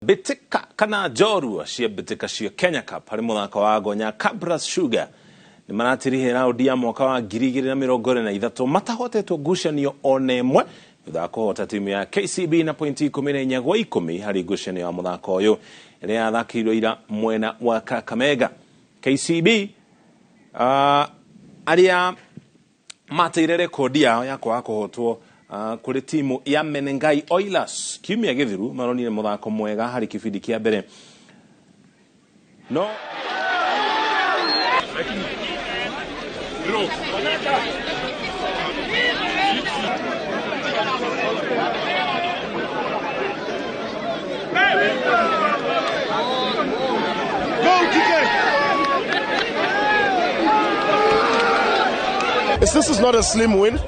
Mbĩtĩka kana njorua cia mbĩtĩka cia Kenya Cup harĩ mũthako wa Gonya Kabras Sugar nĩ maratirihe raundi ya mwaka wa 2023 matahotetwo ngucanio ona ĩmwe thutha wa kũhota timu ya KCB na pointi 14 gwa 10 harĩ ngucanio ya mũthako ũyũ ĩrĩa yathakĩirwo ira mwena wa Kakamega. KCB arĩa mateire rekondi yao ya kwaga kũhotwo kũrĩ timu ya Menengai Oilers kiumia gĩthiru maronire mũthako mwega harĩ kĩbindi kĩa mbere no. Go, TK! This is not a slim win.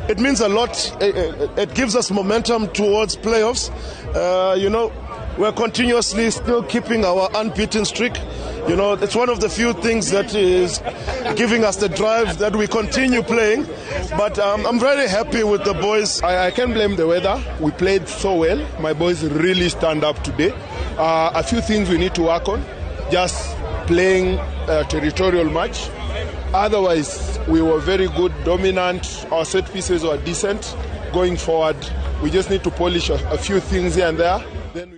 It means a lot. It gives us momentum towards playoffs. We're continuously still keeping our unbeaten streak. It's one of the few things that is giving us the drive that we continue playing. But I'm very happy with the boys. I can't blame the weather. We played so well. My boys really stand up today. A few things we need to work on. Just playing a territorial match. Otherwise, we were very good, dominant. Our set pieces were decent. Going forward, we just need to polish a few things here and there.